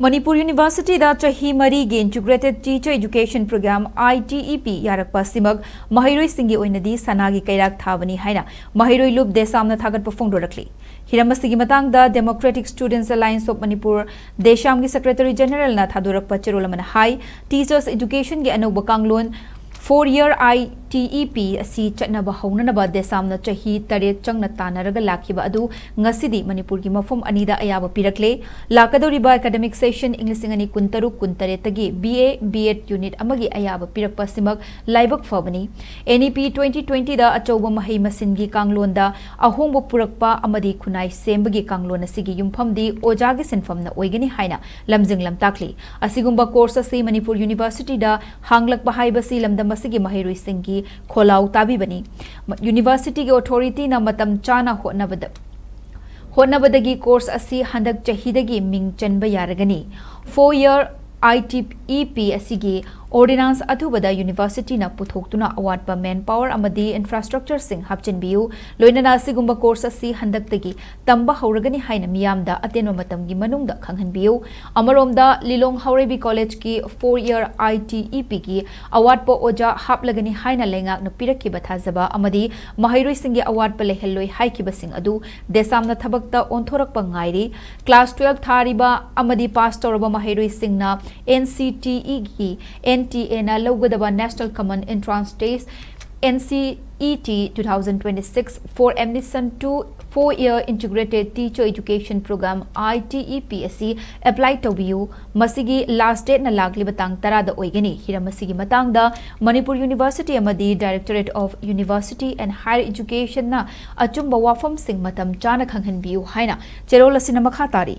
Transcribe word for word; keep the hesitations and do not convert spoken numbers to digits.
ꯃꯅꯤꯄꯨꯔ ꯌꯨꯅꯤꯚꯔꯁꯤꯇꯤꯗ ꯆꯍꯤ ꯃꯔꯤꯒꯤ Integrated Teacher Education Program, I T E P, ꯌꯥꯔꯛꯄ ꯑꯁꯤꯃꯛ ꯃꯍꯩꯔꯣꯏꯁꯤꯡꯒꯤ ꯑꯣꯏꯅꯗꯤ ꯁꯅꯥꯒꯤ ꯀꯩꯔꯥꯛ ꯊꯥꯕꯅꯤ ꯍꯥꯏꯅ ꯃꯍꯩꯔꯣꯏ ꯂꯨꯞ ꯗꯦꯁꯥꯝꯅ ꯊꯥꯒꯠꯄ ꯐꯣꯡꯗꯣꯔꯛꯂꯤ꯫ ꯍꯤꯔꯝ ꯑꯁꯤꯒꯤ ꯃꯇꯥꯡꯗ Democratic Students Alliance of Manipur, ꯗꯦꯁꯥꯝꯒꯤ Secretary Generalꯅ ꯊꯥꯗꯣꯔꯛꯄ ꯆꯦꯔꯣꯜ ꯑꯃꯅ ꯍꯥꯏ, Teachers Educationꯒꯤ ꯑꯅꯧꯕ ꯀꯥꯡꯂꯣꯟ, Four Year I T E P ꯑꯁꯤ ꯆꯠꯅꯕ ꯍꯧꯅꯅꯕ ꯗꯦꯁꯥꯝꯅ ꯆꯍꯤ ꯇꯔꯦꯠ ꯆꯪꯅ ꯇꯥꯟꯅꯔꯒ ꯂꯥꯛꯈꯤꯕ ꯑꯗꯨ ꯉꯁꯤꯗꯤ ꯃꯅꯤꯄꯨꯔꯒꯤ ꯃꯐꯝ ꯑꯅꯤꯗ ꯑꯌꯥꯕ ꯄꯤꯔꯛꯂꯦ꯫ ꯂꯥꯛꯀꯗꯧꯔꯤꯕ academic session ꯏꯪ ꯂꯤꯁꯤꯡ ꯑꯅꯤ ꯀꯨꯟꯇꯔꯨꯛ ꯀꯨꯟꯇꯔꯦꯠꯇꯒꯤ B A, B Ed unit ꯑꯃꯒꯤ ꯑꯌꯥꯕ ꯄꯤꯔꯛꯄ ꯑꯁꯤꯃꯛ ꯂꯥꯏꯕꯛ ꯐꯕꯅꯤ꯫ N E P twenty twentyꯗ ꯑꯆꯧꯕ ꯃꯍꯩ ꯃꯁꯤꯡꯒꯤ ꯀꯥꯡꯂꯣꯟꯗ ꯑꯍꯣꯡꯕ ꯄꯨꯔꯛꯄ ꯑꯃꯗꯤ ꯈꯨꯟꯅꯥꯏ ꯁꯦꯝꯕꯒꯤ ꯀꯥꯡꯂꯣꯟ ꯑꯁꯤꯒꯤ ꯌꯨꯝꯐꯝꯗꯤ ꯑꯣꯖꯥꯒꯤ ꯁꯤꯟꯐꯝꯅ ꯑꯣꯏꯒꯅꯤ ꯍꯥꯏꯅ ꯂꯝꯖꯤꯡ ꯂꯝꯇꯥꯛꯂꯤ꯫ ꯑꯁꯤꯒꯨꯝꯕ course ꯑꯁꯤ ꯃꯅꯤꯄꯨꯔ ꯌꯨꯅꯤꯚꯔꯁꯤꯇꯤꯗ ꯍꯥꯡꯂꯛꯄ ꯍꯥꯏꯕꯁꯤ ꯂꯝꯗꯝ ꯑꯁꯤꯒꯤ ꯃꯍꯩꯔꯣꯏꯁꯤꯡꯒꯤ ꯈꯣꯜꯂꯥꯎ ꯇꯥꯕꯤꯕꯅꯤ꯫ ꯌꯨꯅꯤꯚꯔꯁꯤꯇꯤꯒꯤ authorityꯅ ꯃꯇꯝ ꯆꯥꯅ ꯍꯣꯠꯅꯕꯗ, ꯍꯣꯠꯅꯕꯗꯒꯤ course ꯑꯁꯤ ꯍꯟꯗꯛ ꯆꯍꯤꯗꯒꯤ ꯃꯤꯡ ꯆꯟꯕ ꯌꯥꯔꯒꯅꯤ꯫ Four Year I T E P ꯑꯁꯤꯒꯤ ordinance ꯑꯊꯨꯕꯗ ꯌꯨꯅꯤꯚꯔꯁꯤꯇꯤꯅ ꯄꯨꯊꯣꯛꯇꯨꯅ ꯑꯋꯥꯠꯄ manpower ꯑꯃꯗꯤ infrastructureꯁꯤꯡ ꯍꯥꯞꯆꯤꯟꯕꯤꯌꯨ꯫ ꯂꯣꯏꯅꯅ ꯑꯁꯤꯒꯨꯝꯕ course ꯑꯁꯤ ꯍꯟꯗꯛꯇꯒꯤ ꯇꯝꯕ ꯍꯧꯔꯒꯅꯤ ꯍꯥꯏꯅ ꯃꯤꯌꯥꯝꯗ ꯑꯇꯦꯟꯕ ꯃꯇꯝꯒꯤ ꯃꯅꯨꯡꯗ ꯈꯪꯍꯟꯕꯤꯌꯨ꯫ ꯑꯃꯔꯣꯝꯗ, ꯂꯤꯂꯣꯡ ꯍꯥꯎꯔꯩꯕꯤ ꯀꯣꯂꯦꯖꯀꯤ Four Year I T E Pꯒꯤ ꯑꯋꯥꯠꯄ ꯑꯣꯖꯥ ꯍꯥꯞꯂꯒꯅꯤ ꯍꯥꯏꯅ ꯂꯩꯉꯥꯛꯅ ꯄꯤꯔꯛꯈꯤꯕ ꯊꯥꯖꯕ ꯑꯃꯗꯤ ꯃꯍꯩꯔꯣꯏꯁꯤꯡꯒꯤ ꯑꯋꯥꯠꯄ ꯂꯩꯍꯜꯂꯣꯏ ꯍꯥꯏꯈꯤꯕꯁꯤꯡ ꯑꯗꯨ ꯗꯦꯁꯥꯝꯅ ꯊꯕꯛꯇ ꯑꯣꯟꯊꯣꯔꯛꯄ ꯉꯥꯏꯔꯤ꯫ Class twelve ꯊꯥꯔꯤꯕ ꯑꯃꯗꯤ pass ꯇꯧꯔꯕ ꯃꯍꯩꯔꯣꯏꯁꯤꯡꯅ N C T Eꯒꯤ, N T Aꯅ ꯂꯧꯒꯗꯕ National Common Entrance Test, N C E T two thousand twenty-six for admission to Four Year Integrated Teacher Education Program, I T E P ꯑꯁꯤ apply ꯇꯧꯕꯤꯌꯨ꯫ ꯃꯁꯤꯒꯤ last dateꯅ ꯂꯥꯛꯂꯤꯕ ꯇꯥꯡ ꯇꯔꯥꯗ ꯑꯣꯏꯒꯅꯤ꯫ ꯍꯤꯔꯝ ꯑꯁꯤꯒꯤ ꯃꯇꯥꯡꯗ ꯃꯅꯤꯄꯨꯔ ꯌꯨꯅꯤꯚꯔꯁꯤꯇꯤ ꯑꯃꯗꯤ Directorate of University and Higher Educationꯅ ꯑꯆꯨꯝꯕ ꯋꯥꯐꯝꯁꯤꯡ ꯃꯇꯝ ꯆꯥꯅ ꯈꯪꯍꯟꯕꯤꯌꯨ ꯍꯥꯏꯅ ꯆꯦꯔꯣꯜ ꯑꯁꯤꯅ ꯃꯈꯥ ꯇꯥꯔꯤ꯫